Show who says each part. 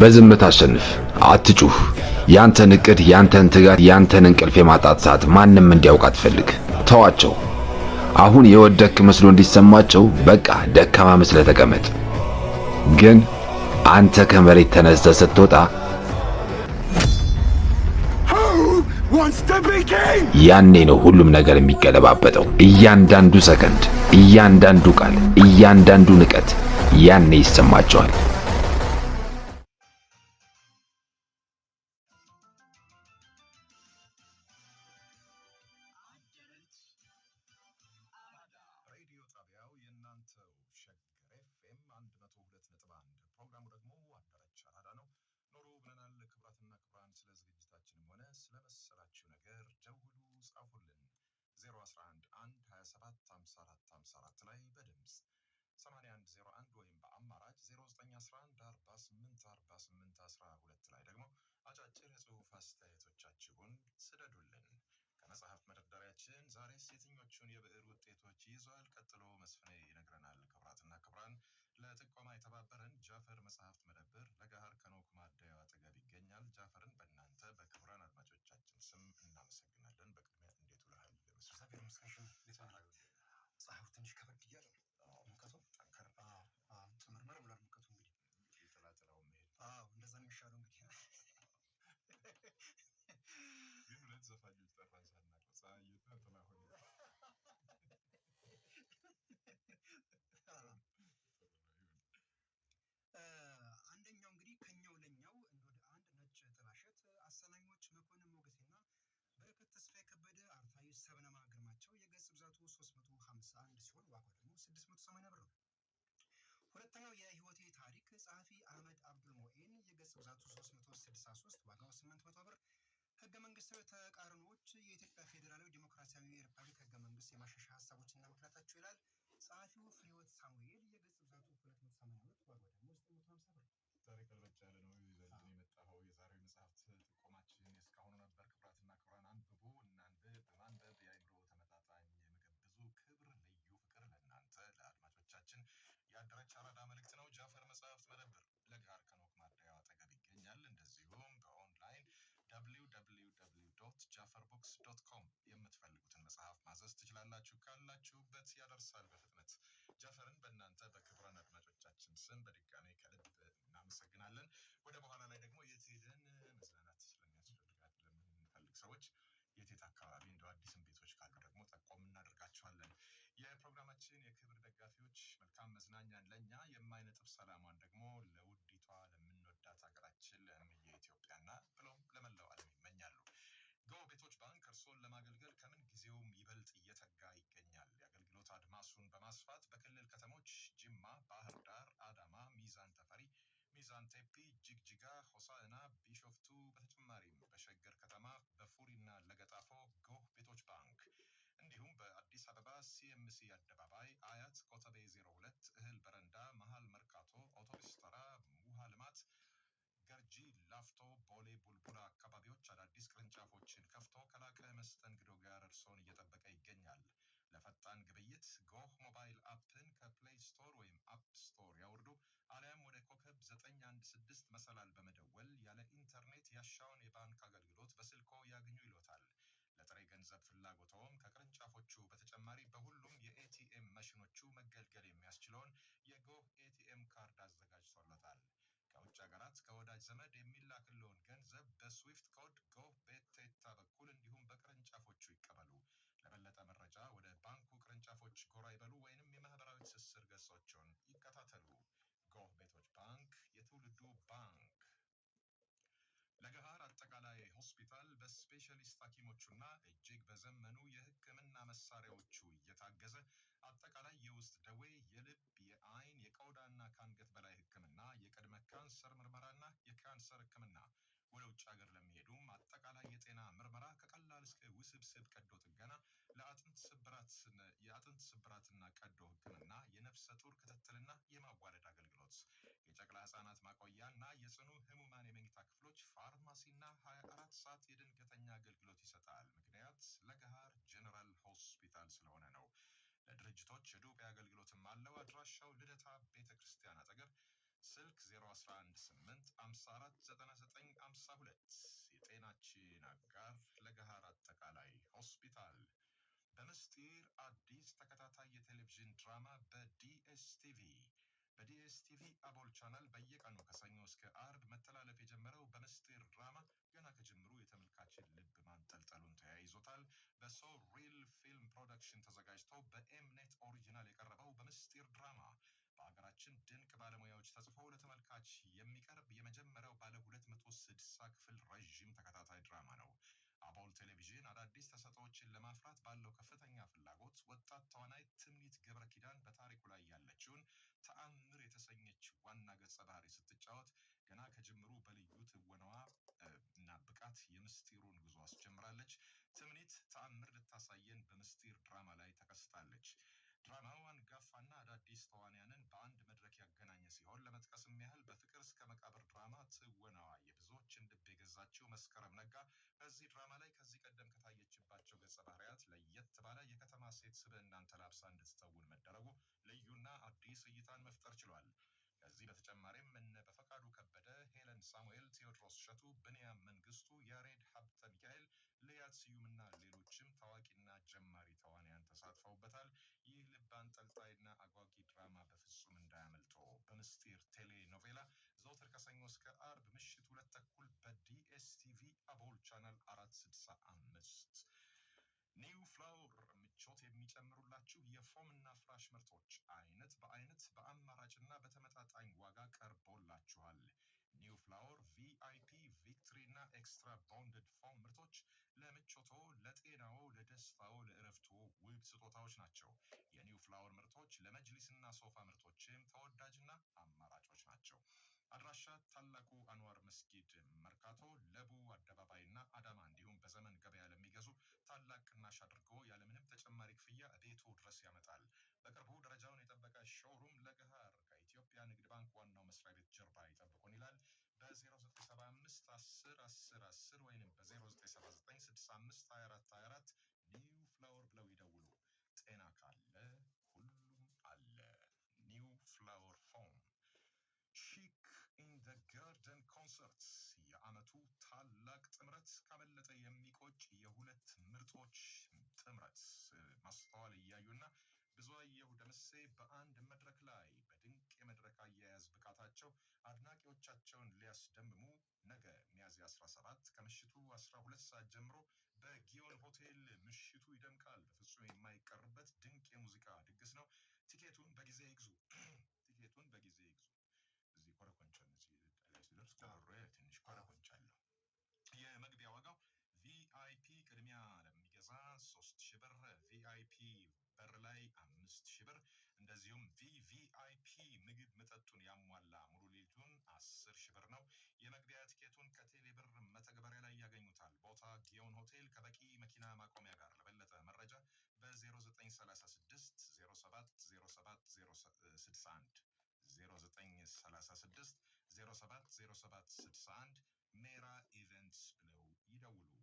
Speaker 1: በዝምታ አሸንፍ፣ አትጩህ። ያንተን እቅድ፣ ያንተን ትጋት፣ ያንተን እንቅልፍ የማጣት ሰዓት ማንም እንዲያውቅ አትፈልግ። ተዋቸው። አሁን የወደክ መስሎ እንዲሰማቸው በቃ ደካማ መስለህ ተቀመጥ። ግን አንተ ከመሬት ተነስተህ ስትወጣ
Speaker 2: Who wants to be king?
Speaker 1: ያኔ ነው ሁሉም ነገር የሚገለባበጠው። እያንዳንዱ ሰከንድ፣ እያንዳንዱ ቃል፣ እያንዳንዱ ንቀት ያኔ ይሰማቸዋል።
Speaker 3: ሬዲዮ ጣቢያው የእናንተው ሸገር ኤፍኤም 102.1፣ ፕሮግራሙ ደግሞ አደረች አራዳ ነው። ኖሩ ብለናል። ክቡራትና ክቡራን፣ ስለ ዝግጅታችንም ሆነ ስለመሰላችሁ ነገር ደውሉ፣ ጻፉልን። 011 1 27 54 54 ላይ በድምፅ፣ 8101 ወይም በአማራጭ 0911 48 48 12 ላይ ደግሞ አጫጭር የጽሑፍ አስተያየቶቻችሁን ስደዱልን። ከመጽሐፍ መደርደሪያችን ዛሬስ የትኞቹን የብዕር ውጤቶች ይዟል? ቀጥሎ መስፍኔ ይነግረናል። ክቡራትና ክቡራን፣ ለጥቆማ የተባበረን ጃፈር መጽሐፍት መደብር ለገሃር ከኖክ ማደያው አጠገብ ይገኛል። ጃፈርን በእናንተ በክቡራን አድማጮቻችን ስም እናመሰግናለን። በቅድሚያ እንዴት ውለሃል መስፍኔ?
Speaker 4: እግዚአብሔር ይመስገን። እንዴት ዋልክ? ፀሐዩ ትንሽ ከበድ እያለ ነው። ሙቀቱ
Speaker 3: ጠንከር
Speaker 4: አዎ፣ አዎ፣ ጨመርመር ብሏል ሙቀቱ እንግዲህ።
Speaker 3: ጥላጥላው መሄድ
Speaker 4: አዎ፣ እንደዛ ነው የሚሻለው እንግዲህ።
Speaker 3: ግን ሁለት ዘፋኞች ጠራን ሳናውቀው፣ ፀሐይና ጥላሁን።
Speaker 4: አንደኛው እንግዲህ ከኛው ለኛው እንዶድ አንድ ነጭ ጥላሸት፣ አሰናኞች መኮንን ሞገሴና በረከት ተስፋዬ ከበደ፣ አርታኢ ሰብነማ ግርማቸው። የገጽ ብዛቱ 351 ሲሆን ዋጋው ደግሞ 680 ብር ነው። ሁለተኛው የህይወቴ ታሪክ፣ ጸሐፊ አህመድ አብዱል ሞኤን፣ የገጽ ብዛቱ 363፣ ዋጋው 800 ብር። ህገ መንግስታዊ ተቃርኖዎች፣ የኢትዮጵያ ፌዴራላዊ ዴሞክራሲያዊ ሪፐብሊክ ህገ መንግስት የማሻሻያ ሀሳቦችና ምክንያታቸው ይላል። ጸሐፊው ፍሬህይወት ሳሙኤል፣ የገጽ ብዛቱ 282፣ ዋጋው ደግሞ 950 ብር ነው።
Speaker 3: ዛሬ ቀልበጭ ያለ ነው ይዘልን የመጣኸው። የዛሬው መጽሐፍት ጥቆማችን የእስካሁኑ ነበር። ክቡራትና ክቡራን፣ አንብቡ፣ እናንብብ። ማንበብ የአእምሮ ተመጣጣኝ ምግብ፣ ብዙ ክብር፣ ልዩ ፍቅር ለእናንተ ለአድማጮቻችን የአደረች አራዳ መልእክት ነው። ጃፈር መጽሐፍት መደብር ለገሃር ከኖክ ማደያው አጠገብ ይገኛል። እንደዚሁም በኦንላይን www.jaferbooks.com የምትፈልጉትን መጽሐፍ ማዘዝ ትችላላችሁ። ካላችሁበት ያደርሳል በፍጥነት። ጃፈርን በእናንተ በክቡራን አድማጮቻችን ስም በድጋሜ ከልብ እናመሰግናለን። ወደ በኋላ ላይ ደግሞ የት ሄደን መዝናናት ስለሚያስፈልጋት ለምንፈልግ ሰዎች የት የት አካባቢ እንደው አዲስም ቤቶች ካሉ ደግሞ ጠቆም እናደርጋችኋለን። የፕሮግራማችን የክብር ደጋፊዎች መልካም መዝናኛን ለእኛ፣ የማይነጥፍ ሰላሟን ደግሞ ለውዲቷ ለምንወዳት ሀገራችን ለእምዬ ኢትዮጵያና ብሎም ለመላው ዓለም ይመኛሉ። ጎህ ቤቶች ባንክ እርስዎን ለማገልገል ከምን ጊዜውም ይበልጥ እየተጋ ይገኛል። የአገልግሎት አድማሱን በማስፋት በክልል ከተሞች ጅማ፣ ባህር ዳር፣ አዳማ፣ ሚዛን ተፈሪ፣ ሚዛን ቴፒ፣ ጅግጅጋ፣ ሆሳዕና፣ ቢሾፍቱ፣ በተጨማሪም በሸገር ከተማ በፉሪና ለገጣፎ ጎህ ቤቶች ባንክ፣ እንዲሁም በአዲስ አበባ ሲኤምሲ አደባባይ፣ አያት፣ ኮተቤ 02፣ እህል በረንዳ፣ መሀል መርካቶ፣ አውቶቡስ ተራ፣ ውሃ ልማት፣ ገርጂ ላፍቶ፣ ቦሌ ቡልቡላ አካባቢዎች አዳዲስ ቅርንጫፎችን ከፍቶ ከላቀ መስተንግዶ ጋር እርስዎን እየጠበቀ ይገኛል። ለፈጣን ግብይት ጎህ mobile app ን ከ Play Store ወይም App Store ያውርዱ፣ አሊያም ወደ ኮከብ 916 መሰላል በመደወል ያለ ኢንተርኔት ያሻውን የባንክ አገልግሎት በስልኮ ያግኙ ይሎታል። ለጥሬ ገንዘብ ፍላጎቶም ከቅርንጫፎቹ በተጨማሪ በሁሉም የ ATM ማሽኖቹ መገልገል የሚያስችለውን የጎህ ATM ካርድ አዘጋጅቶለታል። ከውጭ ሀገራት ከወዳጅ ዘመድ የሚላክልዎን ገንዘብ በ SWIFT code ጎህ ቤቴታ በኩል እንዲሁም በቅርንጫፎቹ ይቀበሉ። ለበለጠ መረጃ ወደ ባንኩ ቅርንጫፎች ጎራ ይበሉ ወይንም የማህበራዊ ትስስር ገጾችን ይከታተሉ። ጎህ ቤቶች ባንክ፣ የትውልዱ ባንክ። ለገሃር አጠቃላይ ሆስፒታል በስፔሻሊስት ሐኪሞቹና እጅግ በዘመኑ የሕክምና መሳሪያዎቹ እየታገዘ አጠቃላይ የውስጥ ደዌ፣ የልብ፣ የአይን፣ የቆዳና ከአንገት በላይ ሕክምና፣ የቅድመ ካንሰር ምርመራና የካንሰር ሕክምና፣ ወደ ውጭ ሀገር ለሚሄዱም አጠቃላይ የጤና ምርመራ ከቀላል እስከ ውስብስብ ቀዶ ጥገና፣ ለአጥንት ስብራት የአጥንት ስብራትና ቀዶ ሕክምና፣ የነፍሰ ጡር ክትትልና የማዋለድ አገልግሎት፣ የጨቅላ ህጻናት ማቆያ እና የጽኑ ህሙማን የመኝታ ክፍሎች፣ ፋርማሲና 24 ሰዓት የድንገተኛ አገልግሎት ይሰጣል። ምክንያት ለገሃር ጀነራል ሆስፒታል ስለሆነ ነው። ለድርጅቶች የዱቤ አገልግሎትም አለው። አድራሻው ልደታ ቤተ ክርስቲያን አጠገብ፣ ስልክ 0118 55 62። የጤናችን አጋር ለገሃር አጠቃላይ ሆስፒታል። በምስጢር አዲስ ተከታታይ የቴሌቪዥን ድራማ በዲኤስቲቪ። በዲኤስቲቪ አቦል ቻናል በየቀኑ ከሰኞ እስከ አርብ መተላለፍ የጀመረው በምስጢር ድራማ ገና ከጅምሩ የተመልካችን ልብ ማንጠልጠሉን ተያይዞታል። በሶ ሪል ፊልም ፕሮዳክሽን ተዘጋጅቶ በኤምኔት ኦሪጂናል የቀረበው በምስጢር ድራማ በሀገራችን ድንቅ ባለሙያዎች ተጽፎ ለተመልካች የሚቀርብ የመጀመሪያው ባለ 260 ክፍል ረዥም ተከታታይ ድራማ ነው። አቦል ቴሌቪዥን አዳዲስ ተሰጥኦዎችን ለማፍራት ባለው ከፍተኛ ፍላጎት ወጣት ተዋናይ ትምኒት ገብረ ኪዳን በታሪኩ ላይ ያለችውን ተአምር የተሰኘች ዋና ገጸ ባህሪ ስትጫወት ገና ከጅምሩ በልዩ ትወናዋ እና ብቃት የምስጢሩን ጉዞ አስጀምራለች። ትምኒት ተአምር ልታሳየን በምስጢር ድራማ ላይ ተከስታለች። ድራማው አንጋፋና አዳዲስ ተዋንያንን በአንድ መድረክ ያገናኘ ሲሆን፣ ለመጥቀስም ያህል በፍቅር እስከ መቃብር ድራማ ትወናዋ የብዙዎችን ልብ የገዛችው መስከረም ነጋ በዚህ ድራማ ላይ ከዚህ ቀደም ከታየችባቸው ገጸ ባህሪያት ለየት ባለ የከተማ ሴት ስብዕናን ተላብሳ እንድትተውን መደረጉ ልዩና አዲስ እይታን መፍጠር ችሏል። ከዚህ በተጨማሪም እነ በፈቃዱ ከበደ፣ ሄለን ሳሙኤል፣ ቴዎድሮስ እሸቱ፣ ብንያም መንግስቱ፣ ያሬድ ሀብተ ሚካኤል፣ ልያት ስዩምና ሌሎችም ታዋቂና ጀማሪ ተዋንያን ተሳትፈውበታል። ይህ ልብ አንጠልጣይና አጓጊ ድራማ በፍጹም እንዳያመልጦ። በምስጢር ቴሌኖቬላ ዘወትር ከሰኞ እስከ አርብ ምሽት 2:30 በዲኤስቲቪ አቦል ቻናል 465። ኒው ፍላወር ምቾት የሚጨምሩላችሁ የ foam እና ፍራሽ ምርቶች አይነት በአይነት በአማራጭና በተመጣጣኝ ዋጋ ቀርቦላችኋል። ኒው ፍላወር VIP፣ Victory እና Extra bonded foam ምርቶች ለምቾቶ፣ ለጤናዎ፣ ለደስታዎ፣ ለእረፍቶ ውብ ስጦታዎች ናቸው። የኒው ፍላወር ምርቶች ለመጅሊስና ሶፋ ምርቶችም ተወዳጅና አማራጮች ናቸው። አድራሻ ታላቁ አንዋር መስጊድ መርካቶ፣ ለቡ አደባባይና አዳማ፣ እንዲሁም በዘመን ገበያ ለሚገዙ ታላቅ ቅናሽ አድርጎ ያለምንም ተጨማሪ ክፍያ ቤቶ ድረስ ያመጣል። በቅርቡ ደረጃውን የጠበቀ showroom ለገሃር ከኢትዮጵያ ንግድ ባንክ ዋናው መስሪያ ቤት ጀርባ ይጠብቁን ይላል። በ0975 10 10 10 ወይም በ0979 65 24 24 ኒው ፍላወር ብለው ይደውሉ። ጤና ካለ ሁሉም አለ። ኒው ፍላወር foam። Chic in the Garden ኮንሰርት፣ የዓመቱ ታላቅ ጥምረት፣ ካመለጠ የሚቆጭ የሁለት ምርጦች ጥምረት፣ ማስተዋል እያዩና ብዙአየሁ ደምሴ በአንድ መድረክ ላይ በድንቅ የመድረክ አያያዝ ብቃታቸው አድናቂዎቻቸውን ሊያስደምሙ ነገ ሚያዝያ 17 ከምሽቱ 12 ሰዓት ጀምሮ በጊዮን ሆቴል ምሽቱ ይደምቃል። በፍጹም የማይቀርበት ድንቅ የሙዚቃ ድግስ ነው። ቲኬቱን በጊዜ ይግዙ። ቲኬቱን በጊዜ ይግዙ። እዚህ ኮረኮንቻ እዚህ ላይ ሲደርስ ጉሮሮዬ ትንሽ ኮረኮንቻ አለው። የመግቢያ ዋጋው VIP ቅድሚያ ለሚገዛ 3000 ብር፣ VIP በር ላይ 5000 ብር፣ እንደዚሁም VVIP ምግብ መጠጡን ያሟላ ሙሉ ሌሊቱን 10,000 ብር ነው። የመግቢያ ቲኬቱን ከቴሌ ብር መተግበሪያ ላይ ያገኙታል። ቦታ ጊዮን ሆቴል ከበቂ መኪና ማቆሚያ ጋር። ለበለጠ መረጃ በ0936 07 07 61፣ 0936 07 07 61 ሜራ ኢቨንትስ ብለው ይደውሉ።